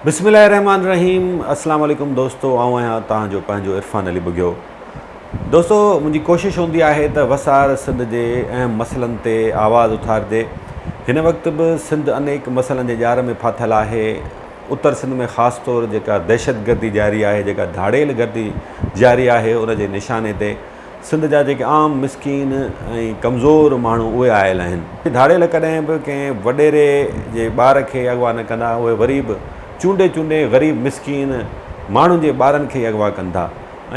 بسم الله الرحمن الرحيم السلام عليڪم دوستو آئون آهيان توهان جو پنهنجو عرفان علي ٻگهيو دوستو منهنجي ڪوشش هوندي آهي ته وسار سنڌ جي اهم مسئلن تي آواز اٿارجي هن وقت به سنڌ انيڪ مسئلن جي ڄار ۾ ڦاٿل آهي اتر سنڌ ۾ خاص طور جيڪا دهشتگردي جاري آهي جيڪا ڌاڙيل گردي جاري آهي ان جي نشاني تي سنڌ جا جيڪي عام مسڪين ۽ ڪمزور ماڻهو اهي آيل آهن. ڌاڙيل ڪڏهن به ڪنهن وڏيري جي ٻار کي اغوا نه ڪندا اهي وري به چونڊي چونڊي غريب مسڪين ماڻهن جي ٻارن کي ئي اغوا ڪن ٿا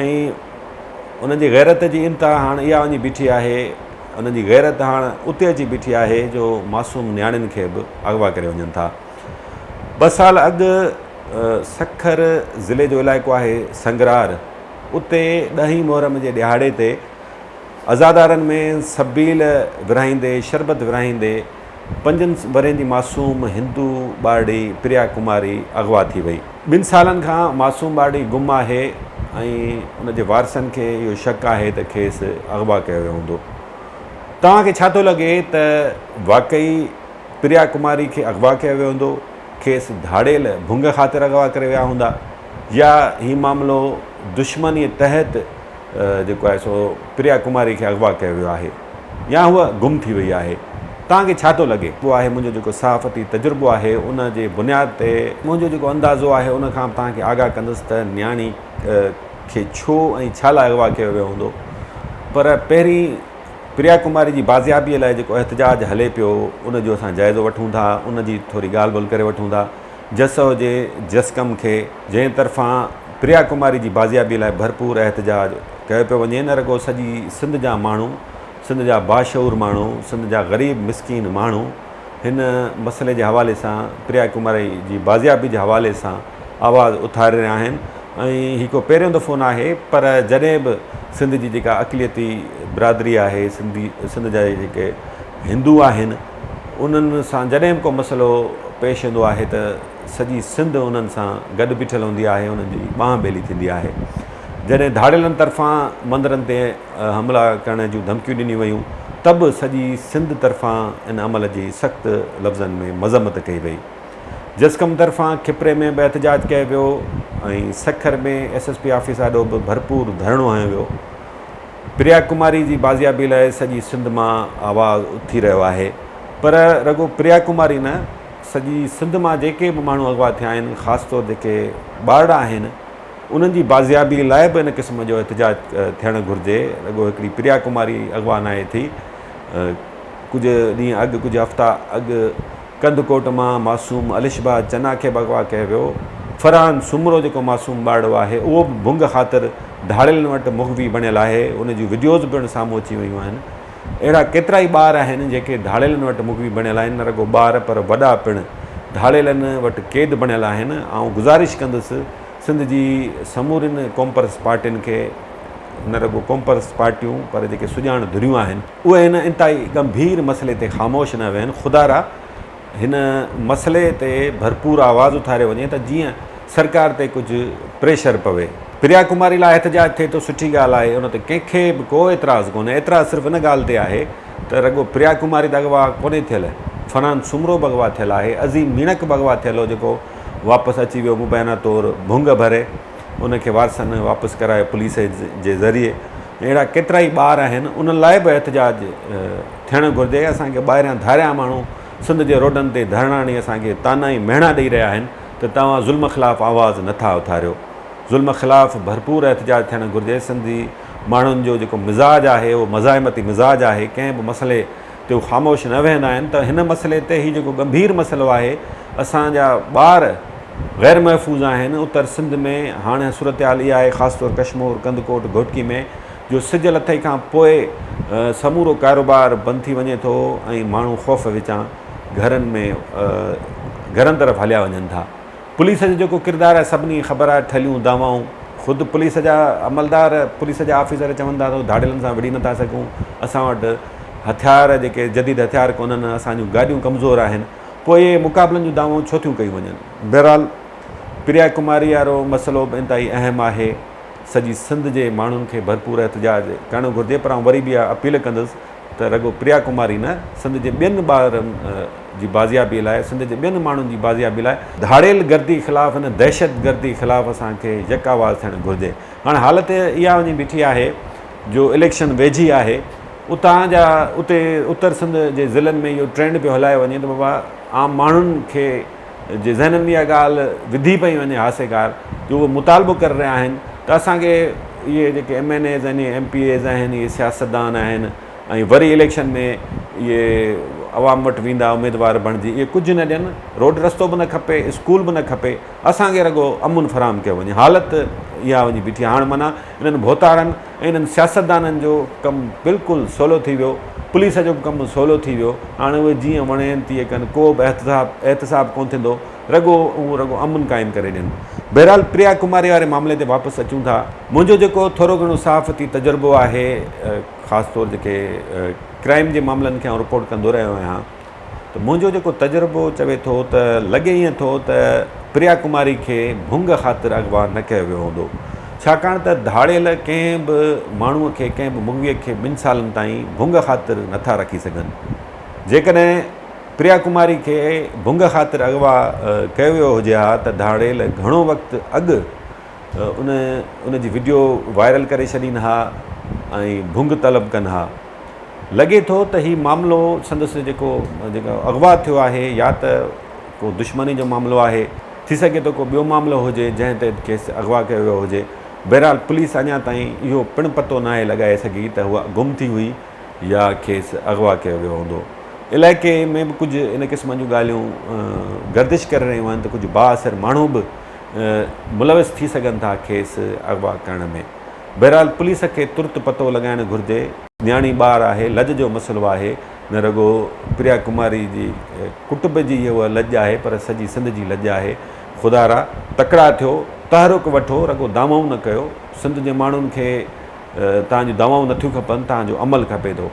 ۽ انهن جي غيرت جي انتها هاڻ اها وڃي بيٺي آهي انهن جي غيرت هاڻ اتي اچي بيٺي آهي جو معصوم نياڻين کي به اغوا ڪري وڃن ٿا. ٻه سال اڳ سکر ضلعي جو علائقو آهي سنگرار اتي ڏهين محرم جي ڏهاڙي تي عزادارن ۾ سبيل ورهائيندي شربت ورهائيندي پنجن ورهين جي معصوم هندو ٻارڙي پريا ڪماري اغوا ٿي وئي. ٻن سالن کان معصوم ٻارڙي گم آهي ۽ ان جي وارثن کي اهو شڪ آهي ته کيس اغوا ڪيو ويو هوندو. توهان کي ڇا ٿو لڳي ته واقعي پريا ڪماري کي اغوا ڪيو ويو هوندو؟ کيس ڌاڙيل ڀنگ خاطر اغوا ڪري ويا هوندا يا هي معاملو دشمنيء تحت جيڪو آهي سو پريا ڪماري کي اغوا ڪيو ويو آهي يا هوء گم ٿي وئي آهي توهان کي ڇا ٿو لڳي؟ آهي منهنجو جيڪو صحافتي تجربو آهي ان جي بنياد تي منهنجو جيڪو اندازو آهي ان کان به توهان کي آگاهه ڪندس ته نياڻي کي ڇو ۽ ڇا لاء اغوا ڪيو ويو هوندو پر پهرين پريا ڪماري جي بازيابيء لاء جيڪو احتجاج هلي پيو، ان جو اسان جائزو وٺون ٿا، ان جي ٿوري ڳالهه ٻولهه ڪري وٺون ٿا. جس هجي جسقم کي، جنهن طرفان پريا ڪماري جي بازيابيء لاء ڀرپور احتجاج ڪيو پيو وڃي، نه رڳو سڄي سنڌ جا ماڻهو، سنڌ جا باشعور ماڻهو، سنڌ جا غريب مسڪين ماڻهو هن مسئلي جي حوالي سان پريا ڪماري جي بازيابي جي حوالي سان آواز اٿاري رهيا آهن ۽ هي ڪو پهريون دفعو ناهي پر جڏهن به سنڌ جي جيڪا اقليتي برادري آهي سنڌي سنڌ جا جيڪي هندو آهن انهن سان جڏهن به ڪو مسئلو پيش ايندو آهي ته سڄي سنڌ انهن سان گڏ بيٺل هوندي آهي انهن جي ٻانهن ٻيلي ٿيندي آهي جڏهن ڌاڙيلن طرفان مندرن تي حملا ڪرڻ جون ڌمڪيون ڏنيون ويون ته به سڄي سنڌ طرفان ان عمل جي سخت لفظن ۾ مذمت ڪئي وئي. جسقم طرفان کپري ۾ به احتجاج ڪيو ويو ۽ Sukkur ۾ S S P office آڏو به ڀرپور ڌرڻو هنيو ويو. پريا ڪماري جي بازيابي لاء سڄي سنڌ مان آواز اٿي رهيو آهي پر رڳو پريا ڪماري نه سڄي سنڌ مان جيڪي به ماڻهو اغوا ٿيا آهن خاص طور جيڪي ٻارڙا آهن انهن جي بازيابي لاء به ان قسم جو احتجاج ٿيڻ گهرجي، رڳو هڪڙي پريا ڪماري اغوا ناهي ٿي، ڪجهه ڏينهن اڳ ڪجهه هفتا اڳ ڪنڌڪوٽ مان معصوم الشبا چنا کي به اغوا ڪيو ويو، فرحان سومرو جيڪو معصوم ٻارڙو آهي اهو به ڀنگ خاطر ڌاڙيلن وٽ مغوي بڻيل آهي، ان جون وڊيوز پڻ سامهون اچي ويون آهن، اهڙا ڪيترائي ٻار آهن جيڪي ڌاڙيلن وٽ مغوي بڻيل آهن، نه رڳو ٻار پر وڏا پڻ ڌاڙيلن وٽ قيد بڻيل آهن، آئون گذارش ڪندس سنڌ جي سمورين قومپرست پارٽين کي نه رڳو قومپرست پارٽيون پر جيڪي سڄاڻ ڌريون آهن اهي هن انتهائي ڳنڀير مسئلي تي خاموش نه ويهن خدارا هن مسئلي تي ڀرپور آواز اٿاريو وڃي ته جيئن سرڪار تي ڪجهه پريشر پوي. پريا ڪماري لاء احتجاج ٿئي ٿو سٺي ڳالهه آهي ان تي ڪنهن کي به ڪو اعتراض ڪونهي اعتراض صرف ان ڳالهه تي آهي ته رڳو پريا ڪماري ته اغوا ڪونهي ٿيل فرحان سومرو به اغوا ٿيل آهي عظيم ميڻڪ به اغوا ٿيل هو جيڪو واپس اچي ويو مبينا طور ڀونگ ڀري ان کي وارثن واپس ڪرايو پوليس جي ذريعي اهڙا ڪيترائي ٻار آهن انهن لاء به احتجاج ٿيڻ گهرجي اسان کي ٻاهريان ڌاريان ماڻهو سنڌ جي روڊن تي ڌرڻا هڻي اسان کي طعنا ۽ مهڻا ڏئي رهيا آهن ته توهان ظلم خلاف آواز نٿا اٿاريو ظلم خلاف ڀرپور احتجاج ٿيڻ گهرجي سنڌي ماڻهن جو جيڪو مزاج آهي اهو مزاحمتي مزاج آهي ڪنهن به مسئلي تي هو خاموش نه ويهندا آهن ته هن مسئلي تي هي جيڪو ڳنڀير مسئلو آهي اسان جا ٻار غير محفوظ آهن اتر سنڌ ۾ هاڻي صورتحال اها آهي خاص طور ڪشمور ڪنڌڪوٽ گهوٽڪي ۾ جو سج لٿي کان پوء سمورو ڪاروبار بند ٿي وڃي ٿو ۽ ماڻهو خوف وچان گهرن ۾ گهرن طرف هليا وڃن ٿا. پوليس جو جيڪو ڪردار آهي سڀني کي خبر آهي ٺلهيون دعوائون خود پوليس جا عملدار پوليس جا آفيسر چون ٿا ته ڌاڙيلن سان وڙهي نٿا سگهون اسان وٽ هٿيار جيڪي جديد هٿيار ڪونهن اسان جون گاڏيون ڪمزور آهن پوء اهي مقابلن جون دعوائون ڇو ٿيون ڪيون وڃن بهرحال پريا ڪماري وارو مسئلو به انتهائي اهم آهي سڄي سنڌ جي ماڻهن کي ڀرپور احتجاج ڪرڻ گهرجي پر آئون وري به اها اپيل ڪندس ته رڳو پريا ڪماري نه سنڌ جي ٻين ٻارن جي بازيابي لاء سنڌ جي ٻين ماڻهن جي بازيابي لاء ڌاڙيل گردي خلاف هن دهشت گردي خلاف اسان کي يڪ آواز ٿيڻ گهرجي. هاڻ حالت اها وڃي بيٺي آهي جو اليڪشن ويجهي آهي اتان جا اتي اتر سنڌ جي ضلعن ۾ اهو ٽرينڊ پيو هلايو وڃي ته بابا عام ماڻهن کي جي ذهنن ۾ اها ڳالهه وڌي پئي وڃي هاسيڪار جو اهو مطالبو ڪري رهيا آهن ته اسان کي اهي جيڪي ايم اين ايز آهن ايم پي ايز آهن اهي سياستدان آهن ۽ وري اليڪشن ۾ اهي عوام وٽ ويندا اميدوار بڻجي اهي ڪجهه نه ڏين روڊ رستو به نه کپي اسڪول به نه کپي اسان کي رڳو امن فراهم ڪيو وڃي. حالت اها وڃي بيٺي آهي. هاڻ معنيٰ انهن ڀوتارن ۽ انهن سياستدانن جو ڪم بلڪل سولو ٿي ويو. پوليس جو به ڪم سولو ٿي ويو. هاڻ اهي جيئن وڻين تيئن ڪن. ڪو به احتساب احتساب ڪونه ٿيندو. رڳو اهو رڳو امن قائم ڪري ڏين. بهرحال پريا ڪماري واري معاملي تي واپس اچون ٿا. منهنجو جيڪو ٿورو گهڻو صحافتي تجربو آهي خاص طور جيڪي ڪرائيم جي معاملن کي آئون رپورٽ ڪندو رهيو آهيان. ته منهنجو جيڪو تجربو چوي ٿو ته لڳي ائين ٿو ته پريا ڪماري کي ڀونگ خاطر اغوا نه ڪيو ويو هوندو ڇاڪاڻ ته ڌاڙيل ڪنهن به ماڻهوء کي ڪنهن به مغويء کي ٻن سالن تائين ڀونگ خاطر نٿا رکي سگهن جيڪڏهن پريا ڪماري کي ڀونگ خاطر اغوا ڪيو ويو هجي ها ته ڌاڙيل گهڻو وقت اڳ ان ان جي وڊيو وائرل ڪري ڇڏين ها ۽ ڀونگ طلب ڪن ها. لڳي ٿو ته هي معاملو سندس جيڪو جيڪو اغوا ٿيو آهي يا ته ڪو دشمني جو معاملو آهي ٿي سگهي ٿو ڪو ٻيو معاملو هجي جنهن تي کيس اغوا ڪيو ويو هجي بهرحال پوليس اڃا تائين اهو پڻ پتو ناهي لڳائي سگهي ته هوء گم ٿي هئي يا کيس اغوا ڪيو ويو هوندو علائقي ۾ به ڪجهه ان قسم جون ڳالهيون گردش ڪري رهيون آهن ته ڪجهه بااثر ماڻهو به ملوث ٿي سگهن ٿا کيس اغوا ڪرڻ ۾ بهرحال پوليس کي ترت پتو لڳائڻ گهرجي. نياڻي ٻار آهي، لڄ جو مسئلو آهي، نه رڳو پريا ڪماري جي ڪٽنب جي اها لڄ آهي پر سڄي سنڌ جي لڄ آهي. خدارا تڪڙا ٿيو، تحرڪ وٺو، رڳو دعوائون نه ڪيو، سنڌ جي ماڻهن کي توهان جون دعوائون نٿيون کپن، توهان جو عمل کپي ٿو.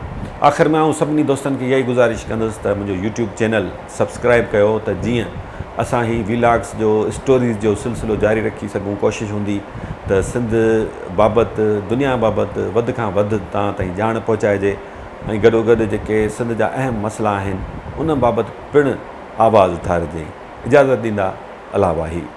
آخر ۾ آئون سڀني دوستن کي اها ئي گذارش ڪندس ته منهنجو يوٽيوب چينل سبسڪرائيب ڪيو ته جيئن اسان هي ويلاگس جو اسٽوريز جو سلسلو جاري رکي سگهون ڪوشش هوندي ته سنڌ بابت دنيا بابت وڌ کان وڌ توهان تائين ڄاڻ پهچائجي ۽ گڏوگڏ جيڪي سنڌ جا اهم مسئلا آهن ان بابت پڻ آواز اٿارجي اجازت ڏيندا الله واهي.